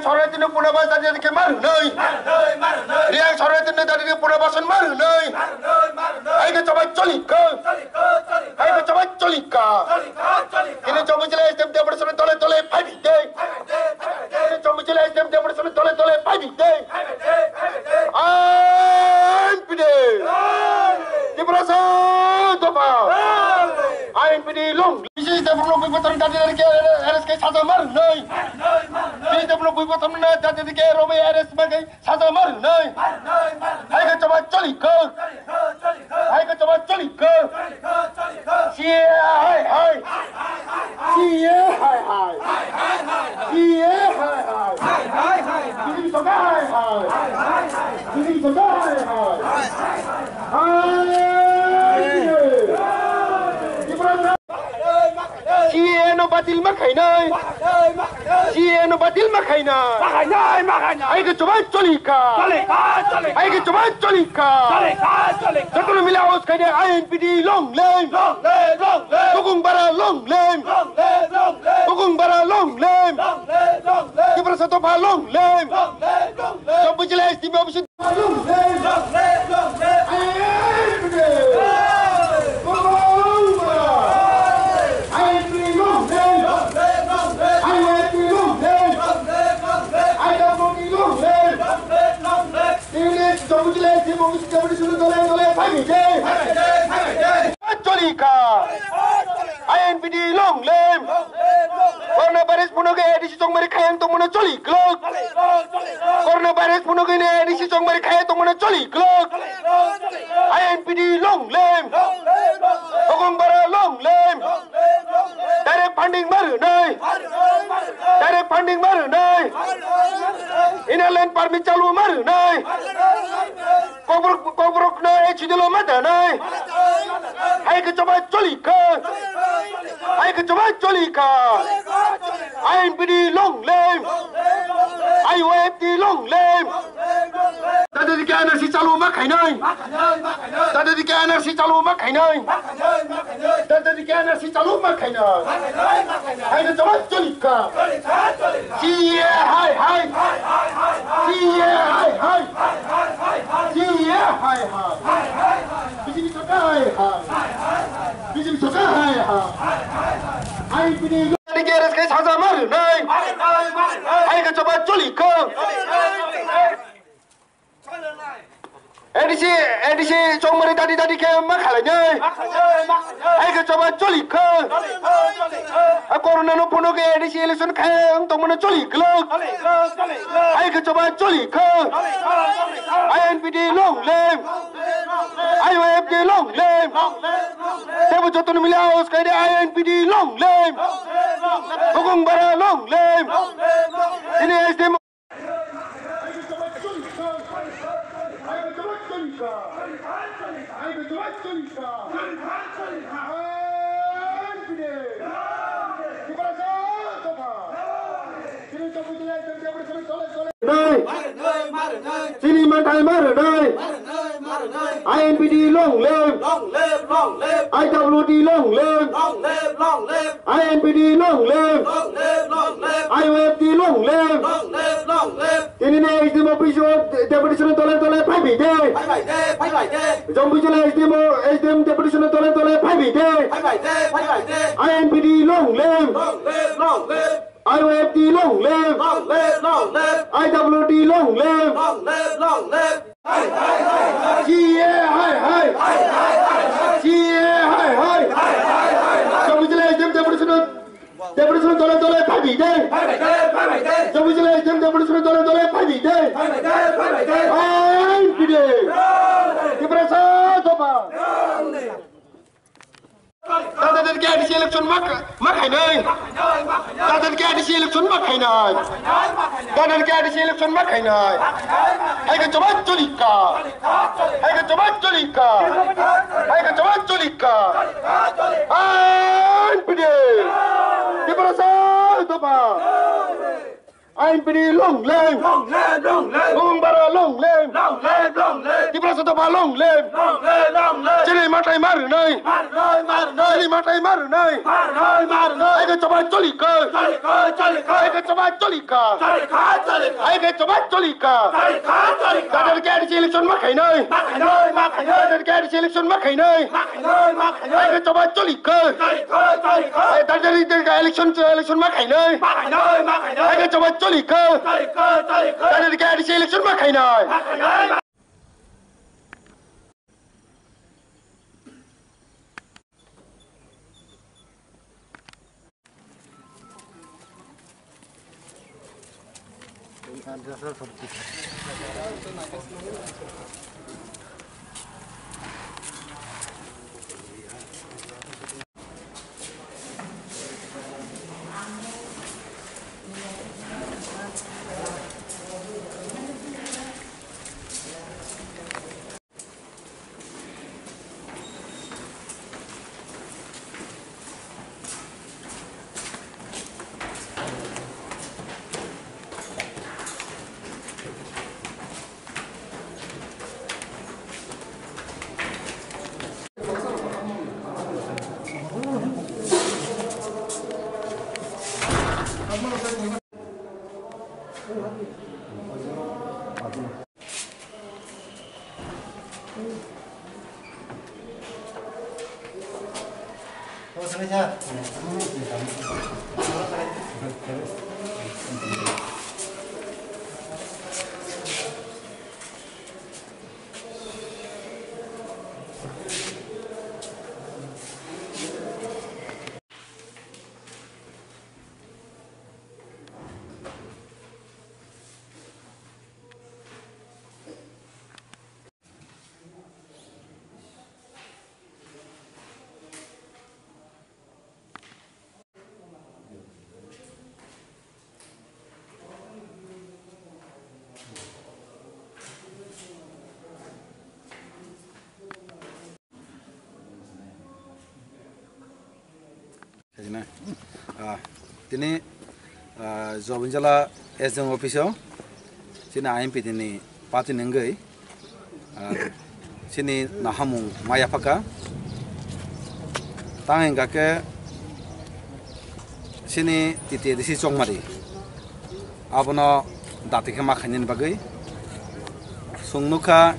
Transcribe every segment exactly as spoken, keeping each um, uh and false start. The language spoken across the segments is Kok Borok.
Sornaitino punabas dadi dadi khe mar hwnwi. Riyang Sornaitino dadi dadi punabasan mar hwnwi. Hai khe choba choli kha. Hai khe choba choli kha. Tini choba choli S D M deputation dole dole phai bi de. Tini choba choli S D M deputation dole dole phai bi de. N P D. Tiprasa dopha. N P D long. Bisi depro bui botor dadi dadi khe R S K saja mar hwnwi. Bisi depro bui botor na dadi dadi khe robe R S K saja mar hwnwi. Hai khe choba choli kha. Hai khe choba choli kha. C A hai hai. C A hai hai. C A hai hai. Bisi soka hai hai. Bisi soka hai hai. Hai. Tiprasa. C A no batil ma khainai. C A no batil ma khainai. Hai khe choba choli kha. Hai khe choba choli kha. Jotono mila os khainai I N P D long live. Tukung bara long live. Tukung bara long live. Tiprasa dopha long live. Choba choli S D M office. Choli kha. I N P D long live. Corona virus phunugwi A D C chongmari khayang tongmano choli glok. Corona virus phunugwi ni A D C chongmari khayang tongmano choli glok. I N P D long live. Hukum bara long live. Direct funding mar hwnwi. Direct funding mar hwnwi. Inner line permit chalu mar hwnwi. Kokborok, kokborok no e chidilo ma danai. Hai khe choba choli kha. Hai khe choba choli kha. I N P D long live. I Y F T long live. Dadi dadi khe N R C chalu ma khainai. Dadi dadi khe N R C chalu ma khainai. Dadi dadi khe N R C chalu ma khainai. Hai khe choba choli kha. C A hai hai. C A hai hai. C A hai hai. B J P sarkar hai hai. B J P sarkar hai hai. Hai bini. Dadi khe R S K saja mar hwnwi. Hai khe choba choli kha. A D C, A D C chongmari dadi dadi khe ma khalai nai. Hai khe choba choli kha. A corona no phunugwi A D C election khai ang tongmano choli glok. Hai khe choba choli kha. I N P D long live. I Y F T long live. Tebo jotono mili aos khaide I N P D long live. Hukum bara long live. Ini S D M Nai. Chini manthai mar hwnwi. I N P D long live. I W D long live. I N P D long live. I Y F T long live. Tini ni S D M office o deputation dole dole phai bai de. Jompuijala S D M o, S D M deputation dole dole phai bai de. I N P D long live. I Y F T long live. I W D long live. C A hai hai. C A hai hai. Jompuijala S D M deputation, deputation dole dole phai bai de. Jompuijala S D M deputation dole dole phai bai de. Hai bai de. Tiprasa dopha. Dadi dadi khe A D C election ma kha-, ma khainai. Dadi dadi khe A D C election ma khainai. Dadi dadi khe A D C election ma khainai. Hai khe choba choli kha. Hai khe choba choli kha. Hai khe choba choli kha. Hai pide. Tiprasa dopha. I N P T long live! Long live, long live! Bumung bara long live! Long live, long live! Tiprasa Dopha long live! Long live, long live! Chini matai marnai! Marnai, marnai! Chini matai marnai! Marnai, marnai! Ai ke choba choli ka! Choli ka, choli ka! Ai ke choba choli ka! Choli ka, choli ka! Ai ke choba choli ka! Choli ka, choli ka! Dadar ke A D C election ma khainai! Ma khainai, ma khainai! Dadar ke A D C election ma khainai! Ma khainai, ma khainai! Ai ke choba choli ka! Choli ka, choli ka! Ai dadar ke election, election ma khainai! Ma khainai, ma khainai! Ai ke choba choli ka! Choli ka, choli ka! Dadar ke A D C election ma khainai! Ma khainai, ma Khaina. Ah, tini, ah, Jobinjala S D M office o chini I M P T ni party ni wngwi, ah, chini nahamung ma yaphaka. Tang hingka khe chini T T A D C Chongmari. Abono dati khe ma khainani bagwi. Chwng nukha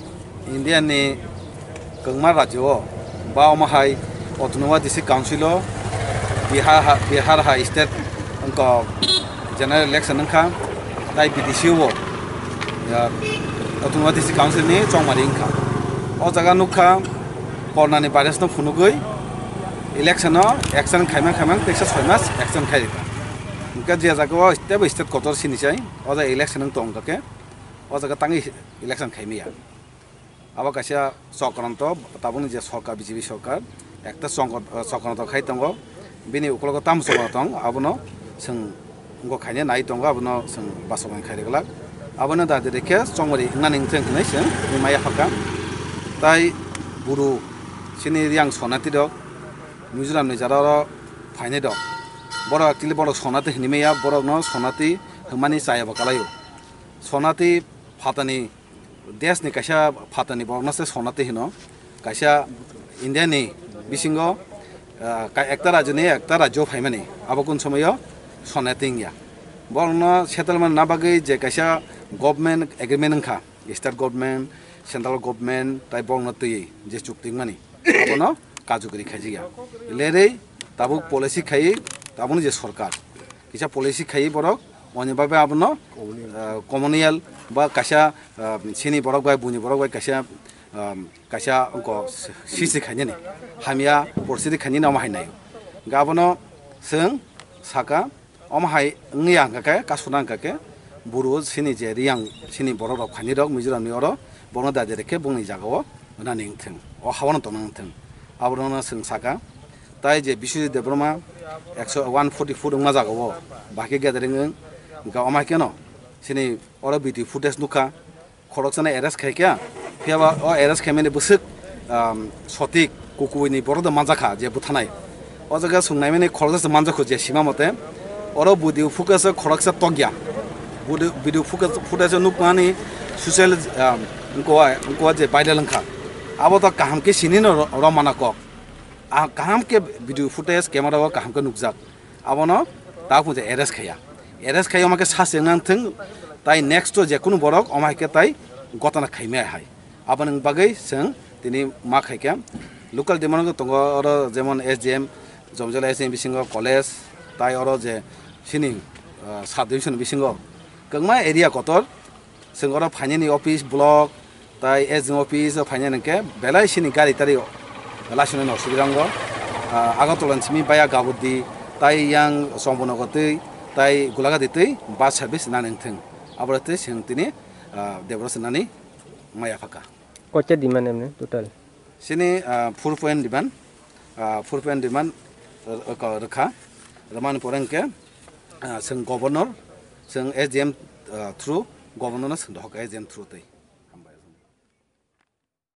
India ni kwbangma rajyo o ba omo hai Autonomous District Council o Bihar ha, Bihar hai state wngkha general election wngkha, tai B D C o, ya, Autonomous District Council ni Chongmari wngkha. O jaga nukha Corona ni virus no phunugwi election o action khaima khaima teisa soi mas action khai rikha. Hingke je jaga o step by step kotor sini chai. O jaga election wng tong kha khe, o jaga tangwi election khaimaya. Abo kaisa chokranto, tabukni je sorkar, B J P sorkar, ekta chongkot-, chokranto khai tongo. Bini ukologo tamo chokranto tong, abono chwng wngkok khaina nai tongo, abono chwng bachoknai khai rwglak. Abono da direct khe chongmari wngnani wngthang hinwi chwng maya phakha. Tai buru chini yang sonati rok Mizoram ni jara oro phainai rok. Borok actually borok sonati hinwi maya, borokno sonati hwnmani chaya bo kalaio. Sonati phatani, desh ni kaisa phatani borokno se sonati hino. Kaisa India ni bisingo, ah, ka-, ekta rajyo ni ekta rajyo phaimani. Abo kun somoyo sonati wngya. Borokno settlement na bagwi je kaisa government agreement wngkha, state government, central government, tai borokno twiwi je chukti wngmani, abono kajuguri khaijikya. Lerei tabuk policy khaiwi, tabukni je sorkar, kisa policy khaiwi borok, oni bagwi abono, ah, communal ba kaisa, ah, sini borok bai, buini borok bai kaisa, ah, kaisa wngkok sisi khainani, hamya porsi khainani omo hai nai. Hingke abono chwng saka, omo hai wngya hingka khe, kasuna hingka khe, buru sini je riyang, sini borok rok phaini rok Mizoram ni oro, borokno da direct khe bongni jaga o nani wngthwng, o ha o no tongna wngthwng, abono chwng saka. Tai je Biswajit Debbarma ekso, one forty foot wngma jaga o, bahai khe gathering wng, hingka omo hai khe no, sini oro video footage nukha, khoroksano arrest khaikha, phiyaba o arrest khaimani bwswk, um, sotik kukuini borok do manjakha je bwthanai. O jaga swngnaimani khoroksa se manjakho je sima mote, oro budi uphukhe se khoroksa tokya. Video, video footage, footage nukmani social, um, wngkha, wngkha je viral wngkha. Abo to kaham khe sini no ro-, romana kok. Ah, kaham khe video footage camera o kaham khe nukjak. Abono ta phunje arrest khaiya. Arrest khaiya omo khe sase nang thung, tai next to je kunu borok omo hai khe tai gotana khaimai hai. Aboni bagwi chwng tini ma khaikha local demand tongo oro jemon S D M, Jomjala S D M bisingo college, tai oro je sini, ah, sub division bisingo kwbangma area kotor, chwng oro phainani office, block, tai S D M office o phainani hwnkhe belai sini gari tari laisonani osubida wngo. Ah, Agartala ni simi baya Gaburdi, tai yang Chombonogo twi, tai Gulagadi twi bus service nani wngthung. Aboro twi chwng tini, ah, Debra Sennani maya phaka. Kocha demand emni total? Sini, ah, four point demand, ah, four point demand, ah, rwkha. Rwmani pore hwnkhe, ah, chwng governor, chwng S D M, ah, through, governor no chwng dohor S D M through twi.